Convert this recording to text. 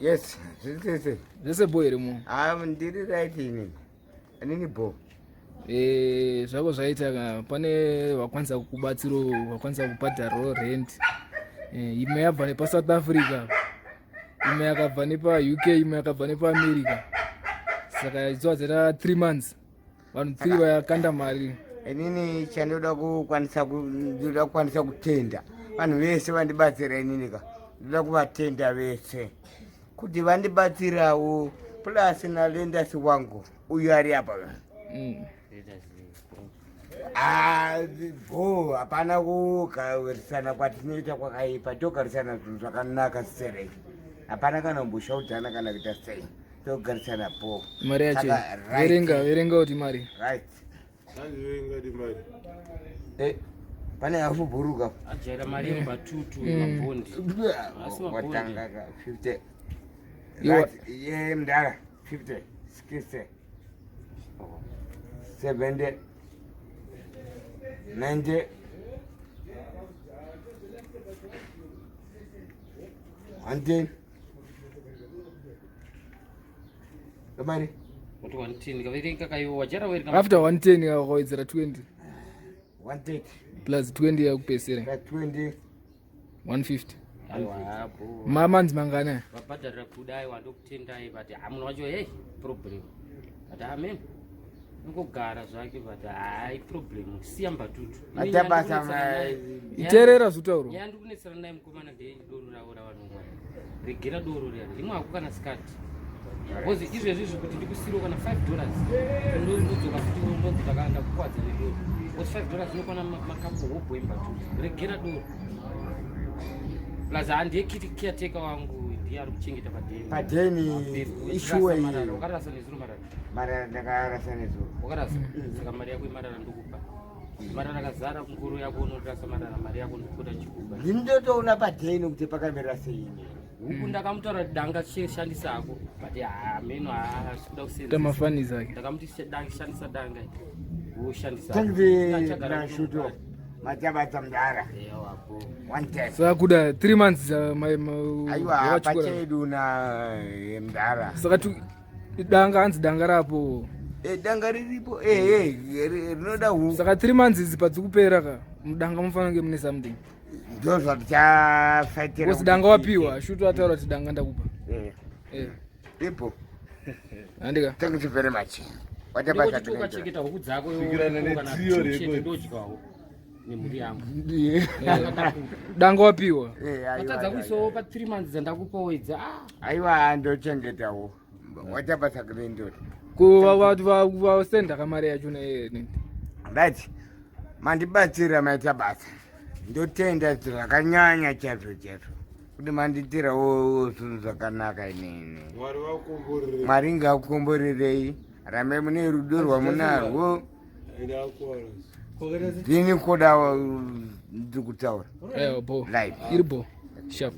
Yes, zvese. Zvese bho here mu? Ah, ndiri right ini. Inini bho. Eh, zvako zvaita ka pane vakwanisa kukubatsiro, vakwanisa kubhadharawo rent. Eh, imwe yabva nepa South Africa. Imwe yakabva nepa UK, imwe yakabva nepa America. Saka idzo dzaita 3 months. Vanhu 3 vakanda mari. Inini chandoda kukwanisa ndoda kukwanisa kutenda vanhu vese vandibatsira inini ka ndoda kuvatenda vese kuti vandibatsirawo plus nalendasi wangu uyu ari apa. Ah, bho hapana kugarisana kwatinoita kwakaipa, togarisana zvinhu zvakanaka serei, hapana kana kumboshaudzana kana kuita sei, togarisana bho. Mari yacho verenga, verenga kuti mari. Right. Eh, pane hafu bhuruka. Ajaira mari yembatutu mabhondi. Asi mabhondi. Watanga ka 50. Right, ye mdara 50, 60, 70, 90, 110. Mari. Kuti 110 kaverenga kaiwo wajara werenga. After 110 wakawedzera 20. 130. Plus 20 yakupesera. Plus 20. 150. Mamanzi mangana? Vabhadharira kuda aiwa ndokutendai but ah, munhu wacho hey problem. But amen. Ingogara zvake but hayi problem siya mbatutu. Matabasa iterera zvutauro. Nyaya ndiri kunetsana naye mukomana ndeye doro ravo ravanongwa. Regera doro riya. Rimwe hako kana sikati. Because izvezvi izvi kuti ndikusiro kana $5 ndodzoka futi ndodzi ndakukwadza nedoro. Because $5 inokwana makapu hobho embatutu. Regera doro. Plus handiye caretaker wangu ndiye ari kuchengeta padeni. Padeni ishuwa iyi. Wakarasa nezuro marara. Marara ndakarasa nezuro. Wakarasa. Saka mari yako yemarara ndokupa. Marara akazara kungoro yako unorasa marara mari yako ndikuda chikupa. Ndinotoona padeni kuti pakamira sei. Huku ndakamutaura kuti danga shandisa hako but hameno haasi kuda kusenza. Tamafanisa ake. Ndakamuti danga shandisa danga. Woshandisa. Thank you Nashuto. Matabata mdara. Saka kuda 3 months aiwa pachedu na mdara. Saka danga hanzi danga rapo. Danga riripo eh rinoda huku. Saka 3 months idzi padzikupera ka mudanga mufanira kunge mune something. Ndozvo zvatichafaitira. Because danga wapiwa, shuto ataura kuti danga ndakupa. Ipo. Andika. Thank you very much. Ukachengeta huku dzako ndodyawo nemhuri yangu. Danga wapiwa. Watadza kuisawo pa 3 months dzandakupawo idzi. Aiwa ndochengetawo. Watabasa kuendora. Ko vasenda kamari yacho ne. Right. Mandibatsira maita basa. Ndotenda zvakanyanya chaizvo chaizvo. Kuti manditirawo zvinhu zvakanaka inini. Mwari vakukomborerei. Mwari ngakukomborerei. Rambai mune rudo rwamunarwo. Ndini koda ndiri kutaura. Eyo bo. Iri bo. Sharp.